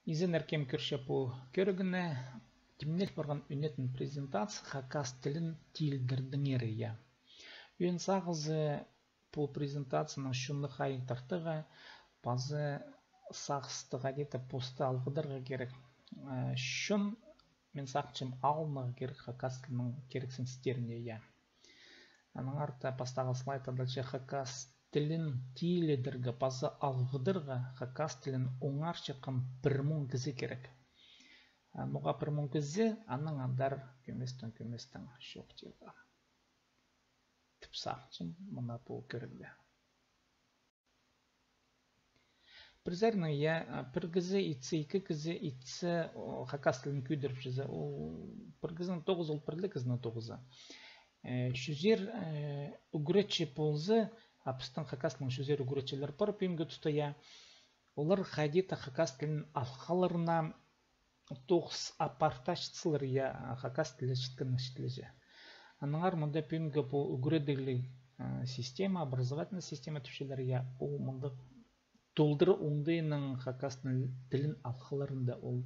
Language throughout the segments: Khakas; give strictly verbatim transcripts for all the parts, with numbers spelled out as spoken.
Изеннер, кем кӧрче пу кӧрігні. Тимнел парған ӱнетін презентация хакас тілін тилідердеңер, я. Ӧӧн сағызы пу презентацияның чонны хайығ тартарға, паза сағысты хайди-да посты алғыдарға кирек. Э, чон, мин сағынчам, алынарға кирек хакас тілінің кирексіністеріне, я. Аннаңар та пастағы слайд адалча: хакас тілін тилідерге паза алғыдарға хакас тілін оңарчатхан пір муң кізі кирек. А, ноға пір муң кізі, анаң андар кӧместең-кӧместең чоохтирға. Тіп сағынчам мына пу кӧрігде. Пір саринаң, я, а, пір кізі итсе, ікі кізі итсе, о, хакас тілін кӧдіріп чізе, ол пір кізінің тоғызы, ол пір ле кізінің тоғызы. Э, чӱзер, э, ӱгретчі полза, а пістің хакас тілін чӱзер ӱгретчілер пар пӱӱнгі туста, я. Олар хайди-да хакас тілін алғаларына тоғыс апартачатсалар, я, хакас тілі чіткеннең чітілче. Аннаңар мында пӱӱнгі пу ӱгредігліг, а, система, образовательная система тіпчелер, я, ол мындағ толдыра оңдайынаң хакас тілін алғаларында ол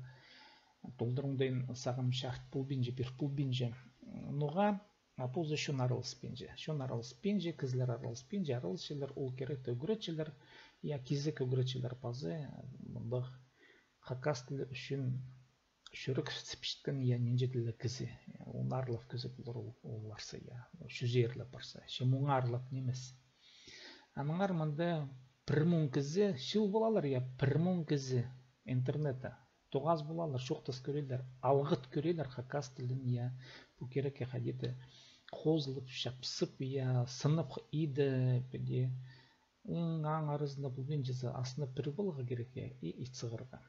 толдыра оңдайын сағам чарыт полбинча, пир полбинча. Ноға? А позы чон араласпинча. Чон араласпинча, кізілер араласпинча, араласчалар, ол киректі ӱгретчелер, я, кизек ӱгретчелер паза мындағ хакас тілі ӱчӱн чӱрексіпчеткен, я, нинҷе-де ле кізі. Я, он арлап кізі полар ол, ол парса, я. Чӱзерлеп парса. Че муң арлап нимес. Аннаңар мында пір муң кізі чыыл полалар, я, пір муң кізі интернетте. Тоғас полалар, чоохтас кӧрерлер, алғыт кӧрерлер хакас тілін, я. Пу кирекке хайди-да хозылып, чапсып, я, сынап иді, піди. Ың-аң аразында полбинчазы, астына пір поларға кирек, я, и ит сығарға.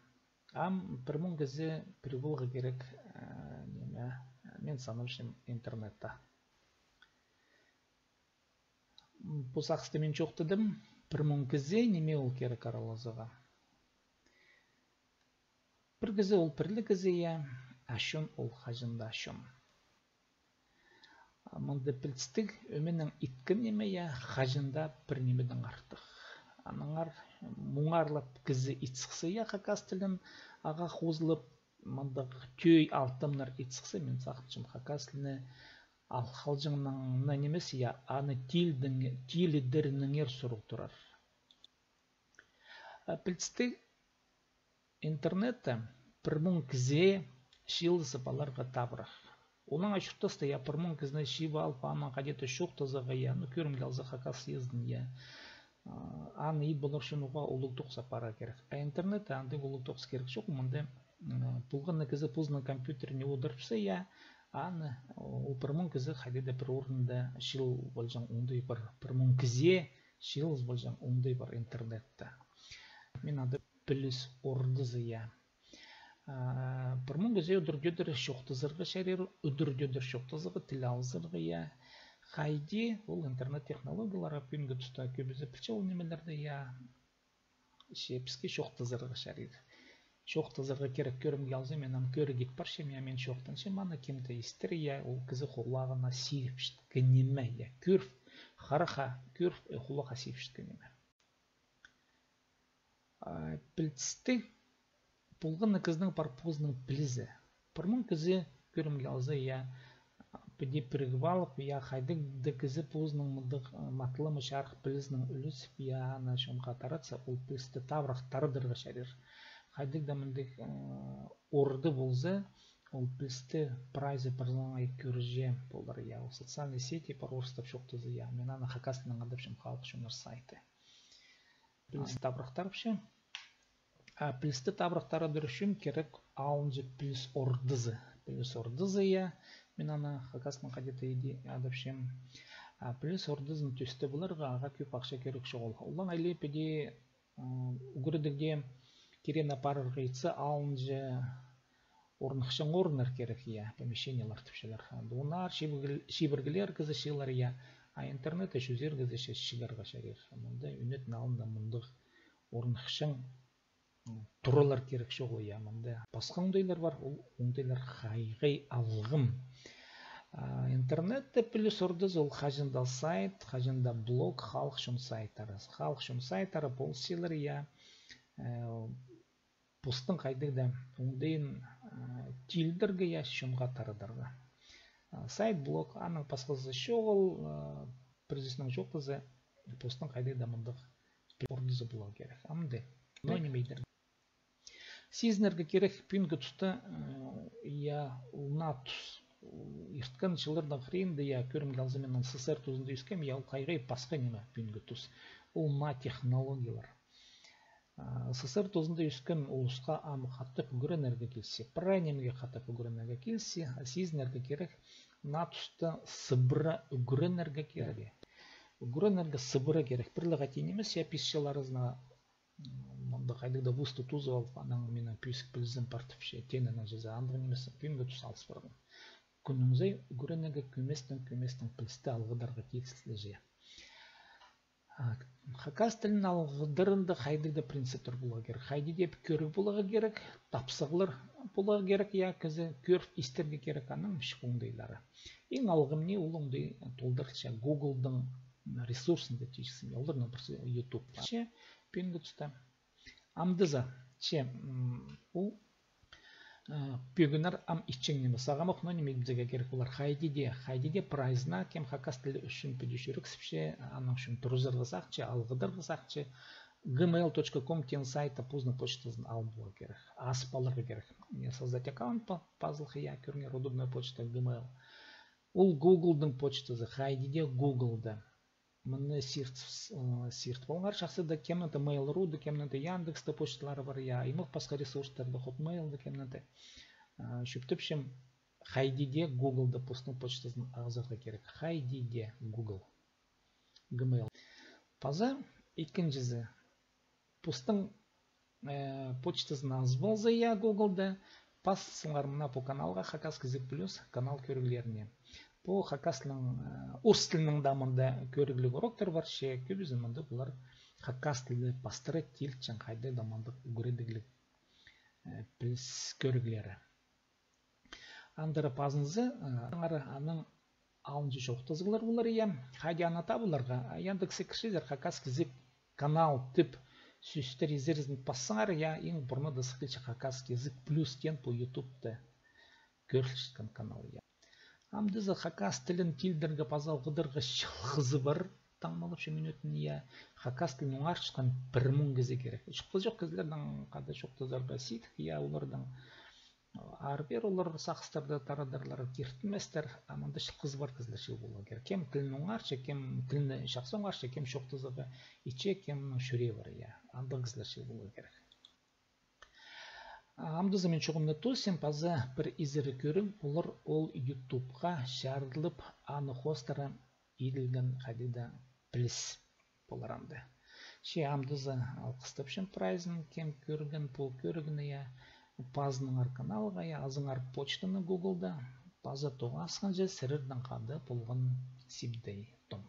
Ам пір муң кізі пір поларға кирек, э, ниме, мин санапчам, интернетте. М, пу сағысты мин чоохтадым. Пір муң кізі, ниме ол кирек аралазарға? Пір кізі ол пір ле кізі, я, а чон ол хаҷан даа чон. Мында пілдістіг, ӧменең иткен ниме, я, хаҷан даа пір нимедең артых. Аннаңар муң арлап кізі ит сыхса, я, хакас тілін ағаа хозылып, мындағ тӧӧй алтымнар ит сыхса, мин сағынчам, хакас тіліне алғалҷаңнаң нимес, я, аны тилдең, тилідерінеңер сурығ турар. А, пілдістіг, интернетте пір муң кізее чыылызып аларға табырах. Олаңай чуртаста, я, пір муң кізіні чыып алып, анаң хайди-да чоохтазарға, я, ну, кӧрімге алза, хакас съездін, я. А, аны ит полар ӱчӱн уғаа улуғ тоғыс апарарға кирек. А интернетте андағ улуғ тоғыс кирек чох. Мында, м, полған на кізі позының компьютеріне одырыпса, я, аны, ол пір муң кізі хайди-да пір орында чыыл полҷаң, оңдай пір, пір муң кізее чыылыс полҷаң оңдай пар интернетте. Мин ады піліс ордазы, я. А, пір муң кізее удур-тӧдір чоохтазарға чарир, удур-тӧдір чоохтазарға, тіл алызарға, я. Хайди ол интернет технологиялары, пӱӱнгі туста кӧбізі пілче ол нимелерні, я. Че піске чоохтазарға чарир. Чоохтазарға кирек, кӧрімге алза, мин ам кӧріг ит парчам, я, мин чоохтанчам, аны кем-де истер, я, ол кізі хулағына сигіпчеткен ниме, я, кӧр, хараха, кӧр, э, хулахха сигіпчеткен ниме. А, пілдістіг, полған на кізінің пар позының пілізі. Пір муң кізі, кӧрімге алза, я, піди пірігіп алып, я, хайдағ-да кізі позының мындағ, э, матылымы чарых пілізінең ӱлезіп, я, аны чонға таратса, ол пілісті табырах тарадарға чарир. Хайдағ-да мындағ, э, орда полза, ол пілісті прайзы пір саңай кӧрҷең полар, я, ол социальные сети, пар орыстап чоохтаза, я, мин аны хакас тілінең адапчам халых чоннар сайты. Піліс табырах тарапча. А пілісті табырах тарадыр ӱчӱн кирек алынҷа піліс ордазы. Піліс ордазы, я. Мин аны хакаснаң хайди-да иди адапчам. А піліс ордазын тӧстеп аларға ағаа кӧп ахча кирек чоғыл. Олаңай ле піди, м, ӱгредігде кире на парарға итсе, алынҷа орныхчаң орыннар кирек, я, помещениелер тіпчелер. Донар, чибіргіл-, чибіргілер кізі чыылар, я, а интернетте чӱзер кізі чы-, чыыларға чарир. Мында ӱнетін алнында мындағ орныхчаң, м, туралар кирек чоғыл, я, мында пасха оңдайлар пар, ол оңдайлар хайғай алғым. А интернетте піліс ордазы ол хаҷан даа сайт, хаҷан даа блог, халых чон сайттары. Халых чон сайттары полысчалар, я, э, Постың хайдағ-да оңдайын, а, тилдірге я чонға тарадарға. А, сайт, блог, аның пасхазы чоғыл, а, пірдеезінің чоохтаза, постың хайдағ-да мындағ ордазы поларға кирек. Амды, но ниме идерге. Сизінерге кирек, пӱӱнгі туста, э, я, ол наа тус, ол ирткен чыллардаң хыринда, я, кӧрімге алза, мин С С С Р тузында ӧскем, я, ол хайдағ пасха ниме пӱӱнгі тус. Ол наа технологиялар. А, С С С Р тузында ӧскен улусха ам хатап ӱгренерге килзе, прай нимее хатап ӱгренерге килзе, а сизінерге кирек, наа туста сыбыра ӱгренерге кирек. Ӱгренерге сыбыра кирек. Пір ле хати нимес, я, пис чыл аразына мында хайдағ-да вузты тузып алып, анаң минің пӧзік пілізім пар тіпче, теңненең чізе, андағ нимес, пӱӱнгі тус алыс парған. Кӱннің сай ӱгренерге кӧместең, кӧместең пілісті алғыдарға килісче. А, хакас тілін алғыдарында хайдағ-да принциптер поларға кирек. Хайди дее кӧріг поларға кирек, тапсағлар поларға кирек, я, кізі кӧр истерге кирек, анаң чох оңдайлары. Иң алғым не, ол оңдай толдырылча Гуглдың ресурсында тиҷіксім. Оларның пірсі Ютуб. Че, пӱӱнгі туста. Амды за, че, м, ол, э, пӧгіннер ам итчең ниме. Сағам ох, но ниме идерге кирек олар. Хайди дее, хайди дее прайзына кем хакас тілі ӱчӱн піди чӱрексіпче, аның ӱчӱн турғызарға сағынча, алғыдарға сағынча, gmail точка ком теен сайтта позының почтазын алып поларға кирек. Азып аларға кирек. Не, создать аккаунт па-, пазылых, я, кӧріңер, удобная почта, Gmail. Ол Гуглдың почтазы, хайди дее Гуглда. Мыны сирт, э, сирт полыңар, чахсы да, кемнің-де Mail.ru-да, кемнің-де Яндекста почталары пар, я, аймах пасха ресурстарда, Hotmail-да, кемнің-де. Э, чӧптепчем, хайди дее Гуглда постың почтазын алғызарға кирек. Хайди дее Google. Gmail. Паза ікінҷізі. Постың, э, почтазын алза полза, я, Гуглда, пазыңар мына пу каналға, Хакас Кизік Плюс канал кӧріглеріне. Пу хакас тілінің, э, орыс тілінің даа мында кӧрігліг уроктар пар, че кӧбізі мында пулар хакас тілі пастыра тилчең хайдағ-да мындағ ӱгредігліг, э, піліс кӧріглері. Андыра пазынза, э, аңар аның алынҷа чоохтазығлар полар, я. Хайди аны табыларға, а, Яндекске кірчезер, Хакас Кизік канал тіп сӧстер изерізін пассаңар, я, иң пурнада сыхча Хакас Кизік Плюс теен пу Ютубта кӧрілчеткен канал, я. Амды за хакас тілін тилдерге паза алғыдарға чылғызы пар, таңмалапчам мин ӧтін, я. Хакас тілін оңарчатхан пір муң кізі кирек. Чоохтазы чох кізілернең хада чоохтазарға сидік, я, оларның ары-пеер олар сағыстарны тарадарлар, киртінместер, а мында чылғызы пар кізілер чыл поларға кирек. Кем тілін оңарча, кем тілін чахсы оңарча, кем чоохтазарға итче, кемнің чӱрегі пар, я. Андағ кізілер чыл поларға кирек. А, амды за мин чуғымны тоозым, паза пір изері кӧрім полар, ол Ютубха чарыдылып, аны хоостыра иділген хайдағ-да піліс полар амды. Че амды за алғыстапчам прайзын, кем кӧрген пу кӧрігні, я, пазыныңар каналға, я, азыңар почтаны Гуглда, паза тоғасханҷа сірернең хада полған Сибдей Том.